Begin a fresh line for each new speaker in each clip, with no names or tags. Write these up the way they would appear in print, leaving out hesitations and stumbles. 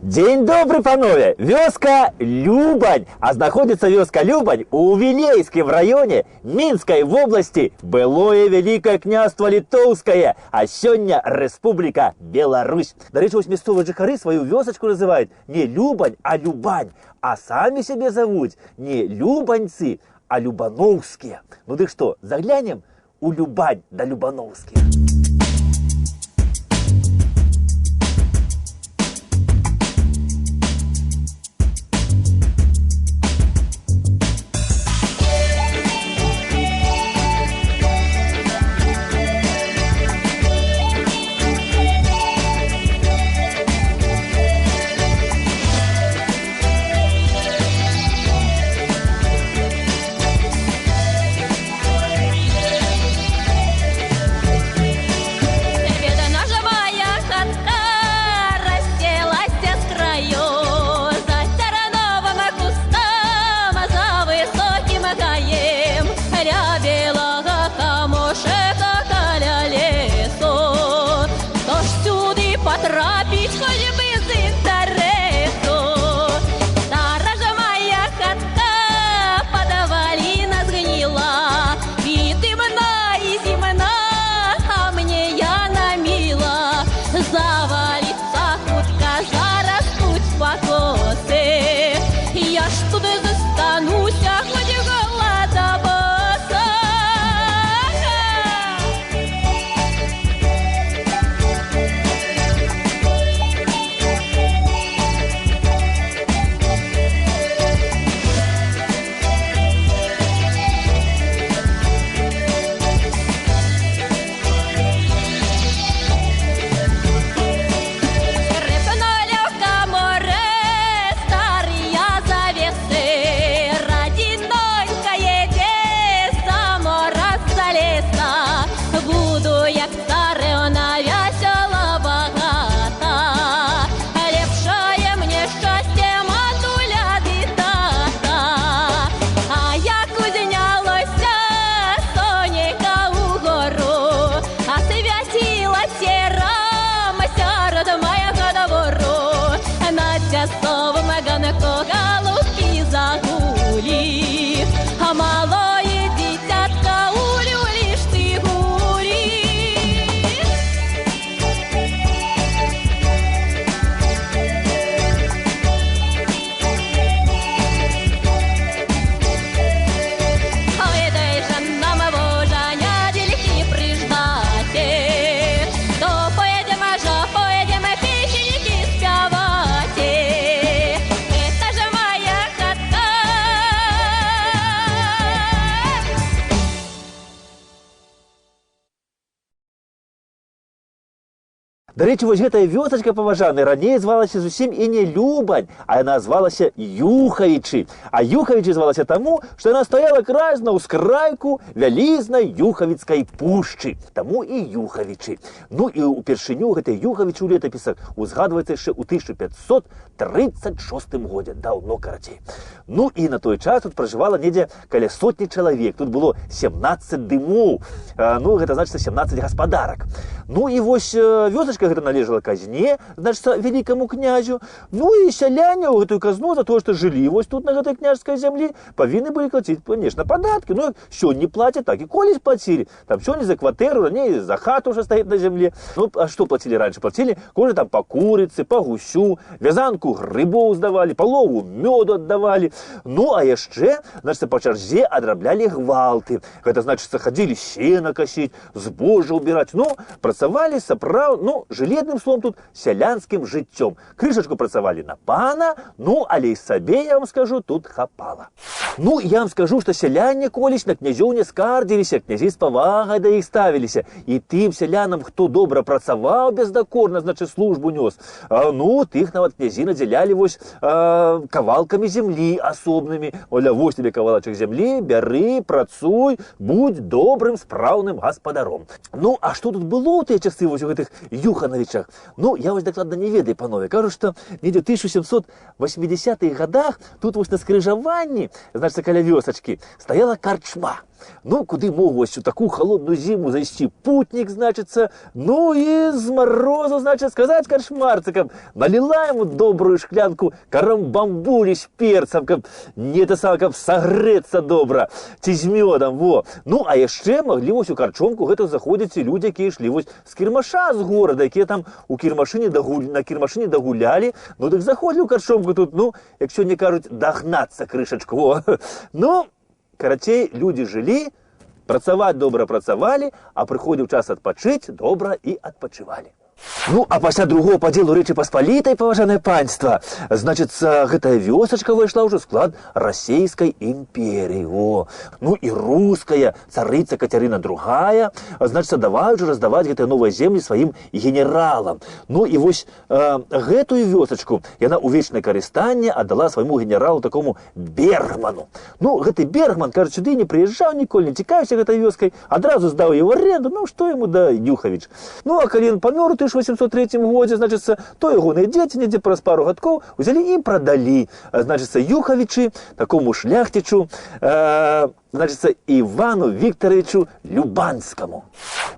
Дзень добры, панове! Вёска Любань! А знаходзіцца вёска Любань у Вілейскім раёне Мінскай вобласці, былое Вялікае Княства Літоўскае, а сёння Рэспубліка Беларусь. Дарэчы, вось мясцовыя жыхары сваю вёсачку называюць не Любань, а Любань, а самі сябе завуць не любаньцы, а любаноўскія. Ну дык што, заглянем у Любань да любаноўскіх?
Бедна ж моя хатка расстелася с краю, за терновым кустом, за высоким гаем, ля белого камушека каля лесу. Хто ж сюди потрапить хоч без інтересу? Стара ж моя хатка подавалина згнила, і дымна, і земна, а мне яна мила. Завалится хутка, зарастуть покоси. Я ж туди зостануся, хоч гола да боса. Скрипнули в каморе старые завесы, родинонькое само раззалезла. Буду, як царевна, весела богата, лепшае мне счастье матуля ды тата. А як узнялося сонейка угору, а святилася рама сярод моего двору. На тясовом ганку голубки загули, а малое дитятка улюлишь ты гули. Ой, дай же нам, Боже, недельки приждати, то поедем, же поедем песеньки спявати. Это же моя хатка.
Дарэчы, вось гэтая вёсачка, паважаны, раней звалася зусім і не Любань, а яна звалася Юхавічы. А Юхавічы звалася таму, што яна стаяла якраз на ўскрайку вялізнай Юхавіцкай пушчы. Таму і Юхавічы. Ну і ўпершыню гэтыя Юхавічы ў летапісах узгадваецца яшчэ ў 1536 годзе, даўно, карацей. Ну і на той час тут пражывала недзе каля сотні чалавек. Тут было 17 дымоў. Ну, гэта значыцца 17 гаспадарак. Ну і вось вёсачка гэта належала казне, значыцца, вялікаму князю. Ну і сяляне ў гэтую казну за тое, што жылі вось тут на гэтай княжскай зямлі, павінны былі плаціць, конечно, падаткі. Ну, як сёння плацяць, так і колісь плацілі. Там сёння за кватэру, раней за хату, што стаіць на зямле. Ну, а што плацілі раньше? Плацілі кожны там па курыцы, па гусю, вязанку грыбоў здавалі, палову мёду аддавалі. Ну, а яшчэ, значыцца, па чарзе адраблялі гвалты. Гэта значыцца, хадзілі сена касіць, збожжа ўбіраць. Ну, працавалі сапраў, ну, жылі адным словом тут сялянскім жыццём. Крышачку працавалі на пана, ну, але і сабе, я вам скажу, тут хапала. Ну, я вам скажу, што сяляне колісь на князёў не скардзіліся, князі з павагай да іх ставіліся. І тым сялянам, хто добра працаваў бездакорна, значыць, службу нёс, ну, тых нават князі надзялялі вось кавалкамі зямлі асобнымі. Оля, вось табе кавалачак зямлі, бяры, працуй, будь добрым, спраўным гаспадаром. Ну, а што тут было ў тыя часы вось у гэтых Юхавічах? Юханавічах? Ну, я вось дакладна не ведаю, панове. Кажуць, што недзе ў 1780-х годах тут вось на скрыжаванні, значыцца, каля вёсачкі, стаяла карчма. Ну, куды мог вось у такую холодную зіму зайсці путнік, значыцца, ну і з морозу, значит, сказаць карчмарцы, каб наліла яму добрую шклянку карамбамбулі з перцам, каб не то самае, каб сагрэцца добра, ці з мёдам, во. Ну, а яшчэ маглі вось у карчомку гэта заходзіць і людзі, якія ішлі вось з кірмаша з горада, якія там у кірмашыне на кірмашыне дагулялі, ну, дык заходзілі ў карчомку тут, ну, як сёння кажуць, дагнацца крышачку, во. Ну, карацей, людзі жылі, працаваць добра працавалі, а прыходзіў час адпачыць, добра і адпачывалі. Ну, а пасля другого падзелу Рэчы Паспалітай, паважанае панства, значыцца, гэтая вёсачка ўвайшла ўжо ў склад Расійскай імперыі. О, ну і руская царыца Кацярына II, значыцца, давай ужо раздаваць гэтыя новыя землі сваім генералам. Ну і вось гэтую вёсачку яна ў вечнае карыстанне аддала свайму генералу такому Бергману. Ну, гэты Бергман, кажуць, сюды не прыязджаў ніколі, не цікавіўся гэтай вёскай, адразу здаў яе ў аренду, ну што яму да Юхавіч. Ну, а калі ён памёр у 1803 годзе, значыцца, то ягоныя дзеці недзе праз пару гадкоў узялі і прадалі, значыцца, Юхавічы такому шляхцічу, значыцца, Івану Віктаравічу Любанскаму.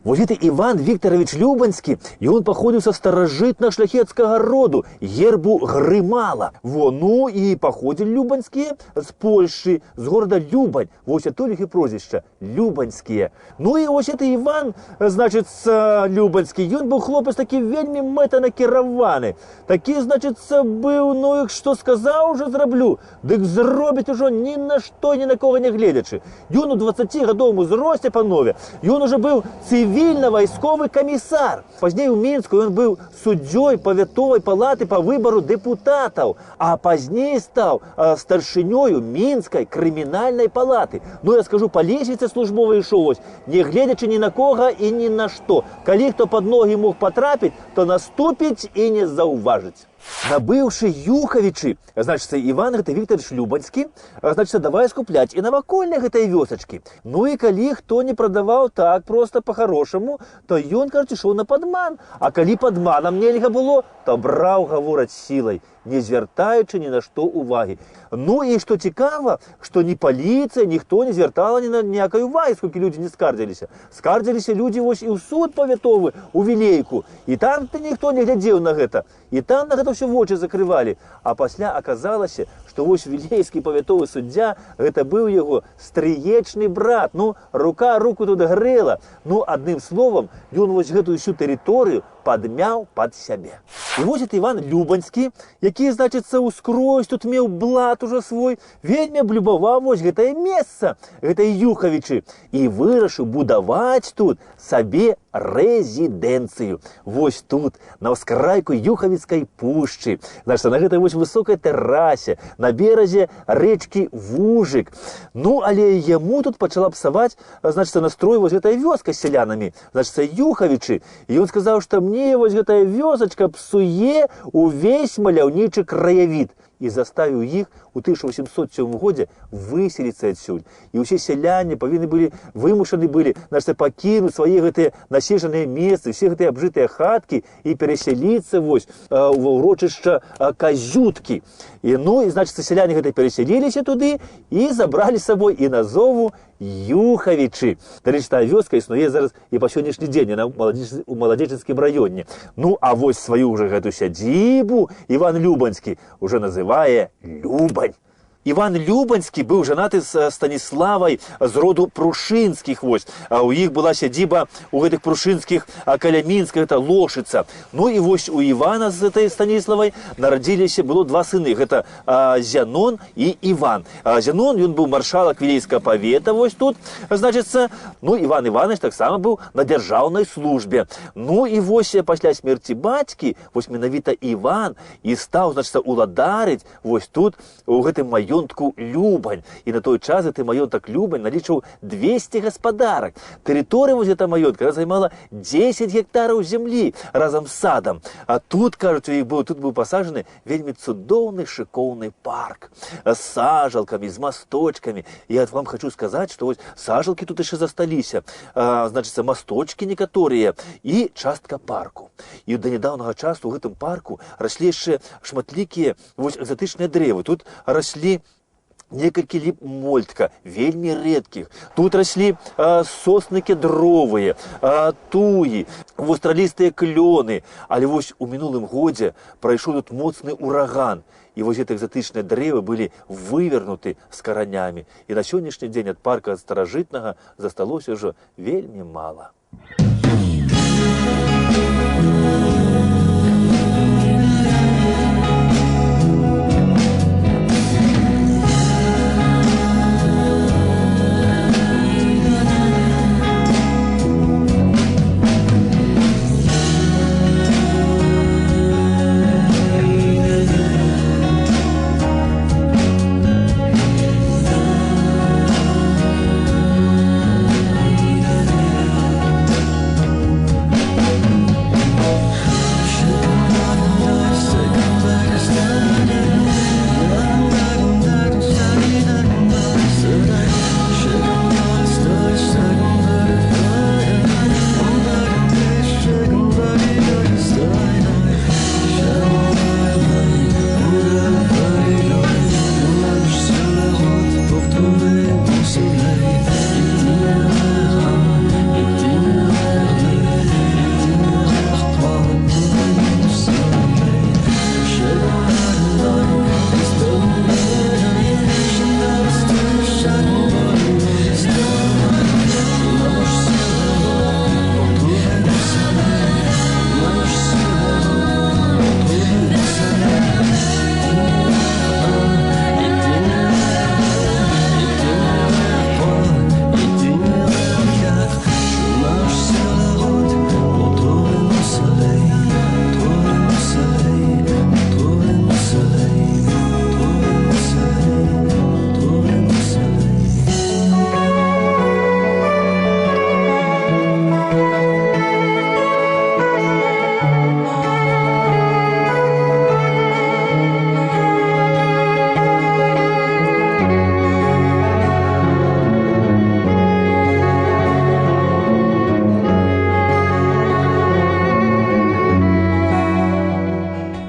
Вось гэты Іван Віктаравіч Любанскі, ён паходзіў са старажытнага шляхецкага роду, гербу Грымала. Во, ну і паходзілі Любанскія з Польшы, з горада Любань. Вось адтуль іх і прозвішча Любанскія. Ну і вось гэты Іван, значыцца, Любанскі, ён быў хлопец такі вельмі мэтанакіраваны. Такі, значыцца, быў, ну як што сказаў, уже зраблю, дык зробіць ужо ні на што, ні на кого не гледзячы. Ён у 20-гадовым узросце, панове, ён уже быў цывільна-вайсковы камісар. Пазней у Мінску ён быў суддзёй павятовай палаты па выбару дэпутатаў, а пазней стаў старшынёю Мінскай крымінальнай палаты. Ну, я скажу, па лесвіцы службовай ішоў вось, не гледзячы ні на кога і ні на што. Калі хто пад ногі мог патрапіць, то наступіць і не заўважыць. Набыўшы Юхавічы, значыцца, Іван гэты Віктаравіч Любанскі, значыцца, давай скупляць і навакольныя гэтай вёсачкі. Ну і калі хто не прадаваў так проста па-харошаму, то ён, кажуць, ішоў на падман. А калі падманам нельга было, то браў, гавораць, сілай, не звяртаючы ні на што увагі. Ну і што цікава, што ні паліцыя, ніхто не звяртала ні на ніякай увагі, сколькі людзі не скардзіліся. Скардзіліся людзі вось і ў суд павятовы у Вілейку. І там ты ніхто не глядзеў на гэта. І там на гэта ўсё вочы закрывалі. А пасля аказалася, што вось вілейскі павятовы суддзя гэта быў яго стрыечны брат. Ну, рука руку тут грэла. Ну, адным словам, ён вось гэтую всю тэрыторыю падмяў пад сябе. І вось это Іван Любанскі, які, значыцца, ўскрозь тут меў блат ужо свой, вельмі аблюбаваў вось гэтае месца, гэтыя Юхавічы, і вырашыў будаваць тут сабе рэзідэнцыю. Вось тут, на ўскрайку Юхавіцкай пушчы, значыцца, на гэтай вось высокай тэрасе, на беразе рэчкі Вужык. Ну, але яму тут пачала псаваць, значыцца, настрой вось гэтая вёска з сялянамі, значыцца, Юхавічы. І ён сказаў, што мне вось гэтая вёсачка псуе увесь маляўнічы краявід, і заставіў іх у 1807 годзе выселіцца адсюль. І ўсе сяляне павінны былі, вымушаны былі, значыцца, пакінуць свае гэтыя наседжаныя месцы, усе гэтыя абжытыя хаткі і перасяліцца вось ва ўрочышча Казюткі. І ну і, значыцца, сяляне гэтыя перасяліліся туды і забралі з сабой і назову Юхавічы. Дарэчы, тая вёска існуе зараз і па сённяшні дзень, яна ў Маладзечанскім раёне. Ну, а вось сваю уже гэту сядзібу Іван Любанскі уже называе Любань. Іван Любанскі быў жанаты з Станіславай з роду Прушынскіх, вось. А у іх была сядзіба у гэтых Прушынскіх каля Мінска, гэта Лошыца. Ну і вось у Івана з этой Станіславай нарадзіліся было два сыны. Гэта Зянон і Іван. Зянон, ён быў маршалак Вілейскага павета вось тут, значыцца. Ну, Іван Іванович таксама быў на дзяржаўнай службе. Ну і вось пасля смерці бацькі, вось менавіта Іван і стаў, значыцца, уладарыць вось тут у гэтым маёнтку. маёнтку Любань. І на той час гэты маёнтак Любань налічваў 200 гаспадарак. Тэрыторыя вось гэта маёнтка, яна займала 10 гектараў зямлі разам з садам. А тут, кажуць, у іх быў, тут быў пасаджаны вельмі цудоўны шыкоўны парк з сажалкамі, з масточкамі. Я вам хочу сказаць, што вось сажалкі тут яшчэ засталіся, значыцца, масточкі некаторыя і частка парку. І да нядаўнага часу ў гэтым парку раслі яшчэ шматлікія вось экзатычныя дрэвы. Тут раслі некалькі ліп мольтка, вельмі рэдкіх. Тут раслі сосны кедровыя, туі, востралістыя клёны. Але вось у мінулым годзе прайшоў тут моцны ураган. І вось гэтыя экзатычныя дрэвы былі вывернуты з каранямі. І на сённяшні дзень ад парка старажытнага засталося ўжо вельмі мала.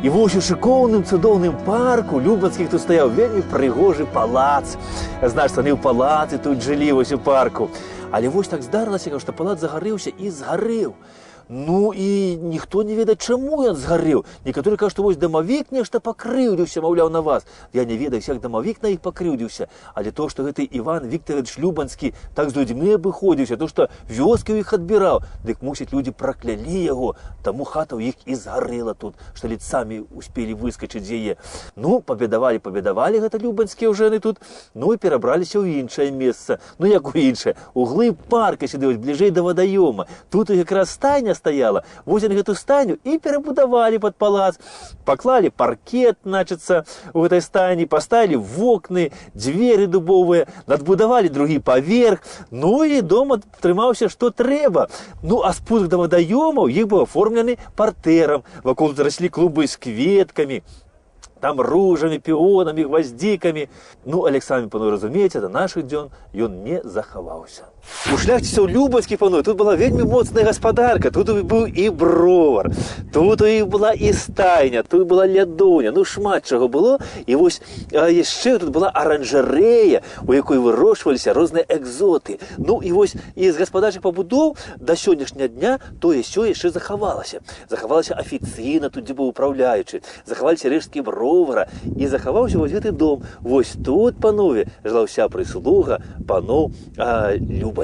І вось у шыкоўным цудоўным парку Любанскіх тут стаяў вельмі прыгожы палац. Значыць, яны ў палацы тут жылі вось у парку. Але вось так здарылася, што палац загарэўся і згарэў. Ну і ніхто не ведае, чаму ён згарэў. Некаторыя кажуць, што вось дамавік нешта пакрыўдзіўся, маўляў, на вас. Я не ведаю, як дамавік на іх пакрыўдзіўся, але то, што гэты Іван Віктаравіч Любанскі так з людзьмі абыходзіўся, то, што вёскі ў іх адбіраў, дык мусіць, людзі праклялі яго, таму хата ў іх і згарэла тут, што ледзь самі успелі выскачыць з яе. Ну, пабедавалі, пабедавалі гэта любанскія ўжо яны тут, ну і перабраліся ў іншае месца. Ну як у іншае? У глыб парка сюды, вось бліжэй да вадаёма. Тут якраз стайня стаяла. Вось яны гэту стайню і перабудавалі пад палац. Паклалі паркет, значыцца, у гэтай стайні, паставілі вокны, дзверы дубовыя, надбудавалі другі паверх. Ну і дом атрымаўся што трэба. Ну а спуск да вадаёмаў іх быў аформлены партэрам. Вакол тут раслі клубы з кветкамі, там ружамі, піонамі, гваздзікамі. Ну, але самі, панове, разумееце, да нашых дзён ён не захаваўся. У шляхціцаў Любанскіх, панове, тут была вельмі моцная гаспадарка, тут быў і бровар, тут у іх была і стайня, тут была лядоўня, ну шмат чаго было. І вось яшчэ тут была аранжарэя, у якой вырошчваліся розныя экзоты. Ну і вось з гаспадарчых пабудоў да сённяшняга дня тое сё яшчэ захавалася. Захавалася афіцына, тут дзе быў управляючы, захаваліся рэшткі бровара і захаваўся вось гэты дом. Вось тут, панове, жыла ўся прыслуга паноў Любанскіх.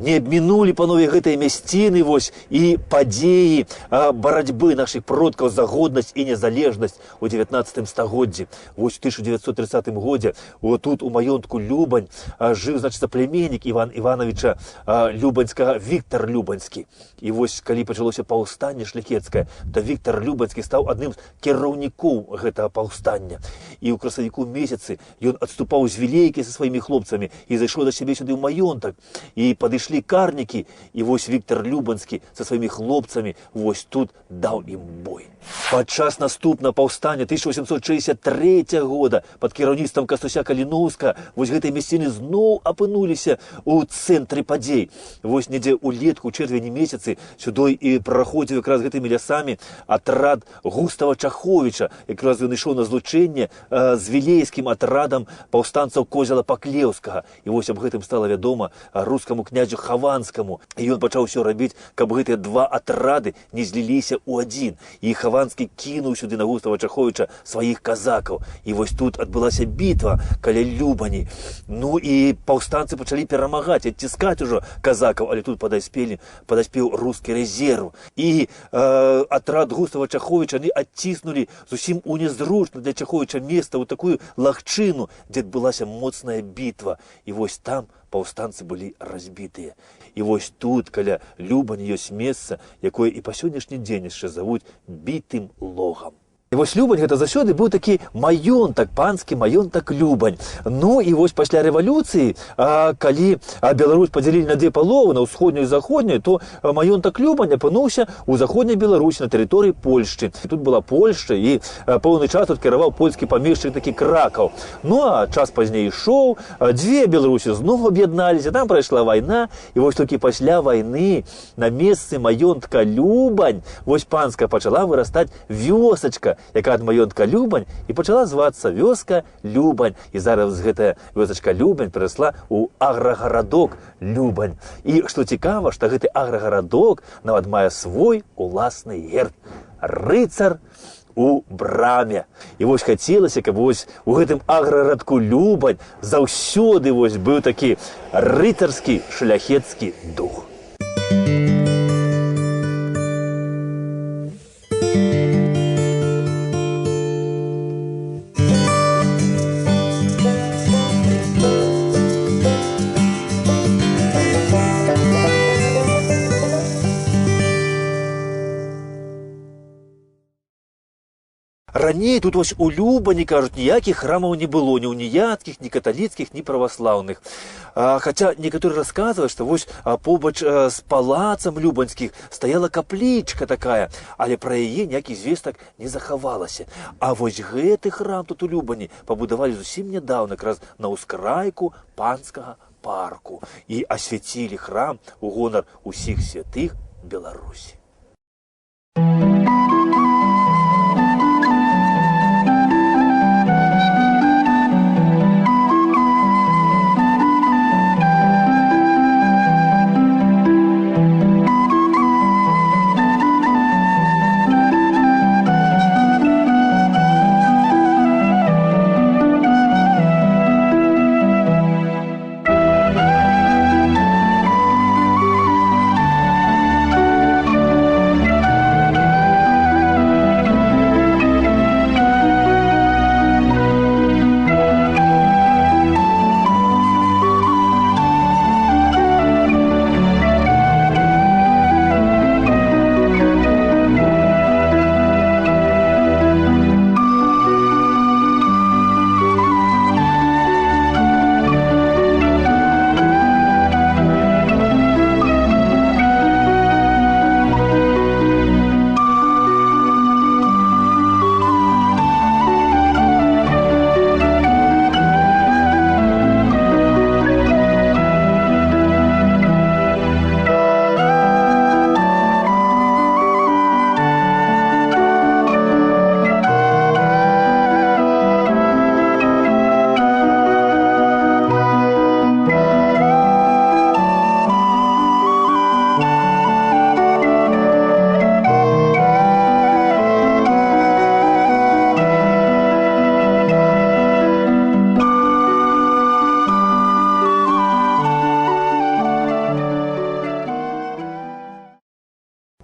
Не абмінулі, панове, гэтыя мясціны вось і падзеі барацьбы нашых продкаў за годнасць і незалежнасць у 19 стагоддзі. Вось у 1930 годзе вот тут у маёнтку Любань жыў, значыцца, племеннік Іван Івановича Любаньскага Віктор Любаньскі. І вось калі пачалося паўстанне шляхецкае, то Віктор Любаньскі стаў адным з кіраўнікоў гэтага паўстання. І ў красавіку месяцы ён адступаў з Вілейкі са сваімі хлопцамі і зайшоў да сябе сюды ў маёнтак. І падышлі карнікі, і вось Віктор Любаньскі са сваімі хлопцамі вось тут даў ім бой. Падчас наступнага паўстання 1863 года пад кіраўніцтвам Кастуся Каліноўскага вось гэтыя мясціны зноў апынуліся ў цэнтры падзей. Вось недзе ўлетку, у чэрвені месяцы, сюды і праходзіў якраз гэтымі лясамі атрад Густава Чаховіча, якраз ён ішоў на злучэнне з вілейскім атрадам паўстанцаў Козела Паклеўскага. І вось аб гэтым стала вядома рускаму князю Хаванскаму. І ён пачаў усё рабіць, каб гэтыя два атрады не зліліся ў адзін. І Хаванскі кінуў сюды на Густава Чаховіча сваіх казакаў. І вось тут адбылася бітва каля Любані. Ну і паўстанцы пачалі перамагаць, адціскаць ужо казакаў, але тут падаспеў рускі рэзерв. І атрад Густава Чаховіча они адціснулі зусім у незручна для Чаховіча места, ў такую лагчыну, дзе адбылася моцная бітва. І вось там паўстанцы былі разбітыя. І вось тут, каля Любані, ёсць месца, якое і па сённяшні дзень яшчэ завуць бітым логам. І вось Любань гэта заўсёды быў такі маёнтак, панскі маёнтак Любань. Ну і вось пасля рэвалюцыі, калі Беларусь падзялілі на две паловы, на ўсходнюю і заходнюю, то маёнтак Любань апынуўся ў заходняй Беларусі на тэрыторыі Польшчы. І тут была Польшча, і пэўны час тут кіраваў польскі памешчык такі Кракаў. Ну а час пазней ішоў, дзве Беларусі зноў аб'ядналіся, там прайшла вайна, і вось толькі пасля вайны на месцы маёнтка Любань вось панска пачала вырастаць вёсачка, якая ад маёнтка Любань і пачала звацца вёска Любань. І зараз гэтая вёсачка Любань перайшла ў аграгарадок Любань. І што цікава, што гэты аграгарадок нават мае свой уласны герб. Рыцар у браме. І вось хацелася, каб вось у гэтым аграгарадку Любань заўсёды вось быў такі рыцарскі шляхецкі дух. Раней тут вось у Любані, кажуць, ніякіх храмаў не было, ні уніяцкіх, ні каталіцкіх, ні праваслаўных. Хаця некаторыя расказваюць, што вось, побач з палацам любанскіх стаяла каплічка такая, але пра яе ніякіх звестак не захавалася. А вось гэты храм тут у Любані пабудавалі зусім нядаўна, якраз на ўскрайку панскага парку, і асвяцілі храм у гонар усіх святых Беларусі.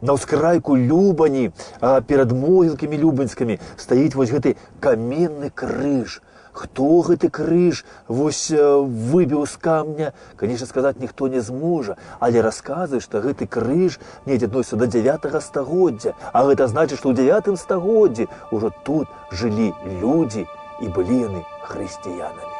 На ўскрайку Любані, перад могілкамі любанскімі, стаіць вось гэты каменны крыж. Хто гэты крыж вось выбіў з камня, конечно, сказаць ніхто не зможа, але расказваюць, што гэты крыж недзе адносіцца да 9 стагоддзя, а гэта значыць, што ў 9 стагоддзі ўжо тут жылі людзі і былі яны хрысціянамі.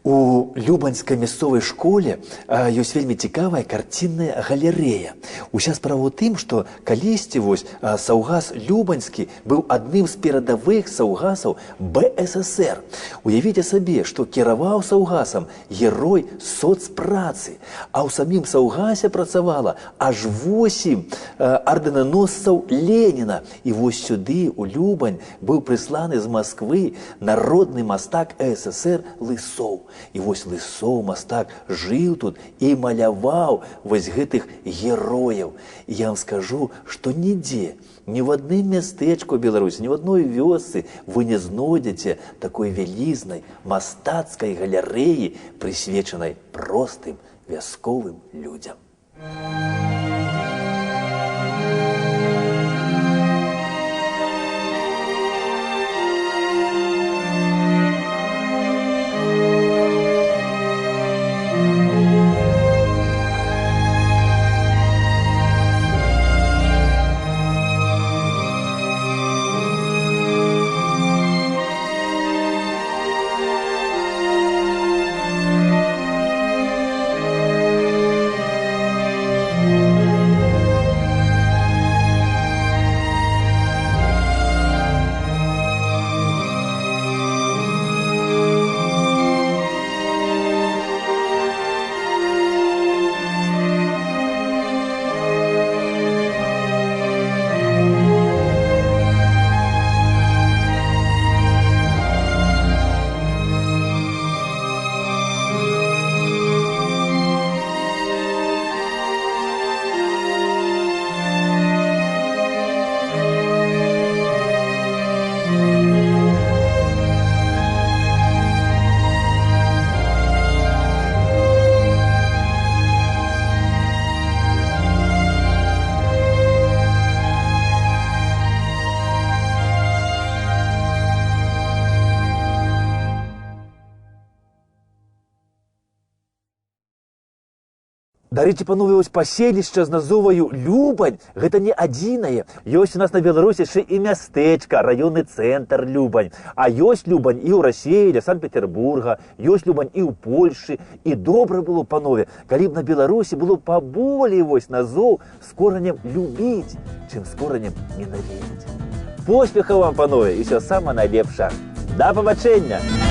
У любанскай мясцовай школе ёсць вельмі цікавая карцінная галерэя. Уся справа ў тым, што калісьці вось, саўгас Любаньскі быў адным з перадавых саўгасаў БССР. Уявіце сабе, што кіраваў саўгасам герой соцпрацы, а ў самім саўгасе працавала аж 8 ордэнаносцаў Леніна. І вось сюды, у Любань, быў прысланы з Масквы народны мастак СССР Лысоў. І вось Лысоў мастак жыў тут і маляваў вось гэтых герояў. І я вам скажу, што нідзе, ні ў адным мястэчку Беларусі, ні ў адной вёсцы вы не знойдзеце такой вялізнай мастацкай галерэі, прысвечанай простым вясковым людзям. Дарэчы, панове, вось паселішча з назоваю Любань гэта не адзінае. Ёсць у нас на Беларусі яшчэ і мястэчка, раённы цэнтр Любань. А ёсць Любань і ў Расіі, ля Санкт-Петербурга, ёсць Любань і ў Польшы. І добра было, панове, калі б на Беларусі было паболей вось назоў з коранем любіць, чым з коранем ненавідзець. Поспехаў вам, панове, і ўсё самае найлепшае. Да пабачэння!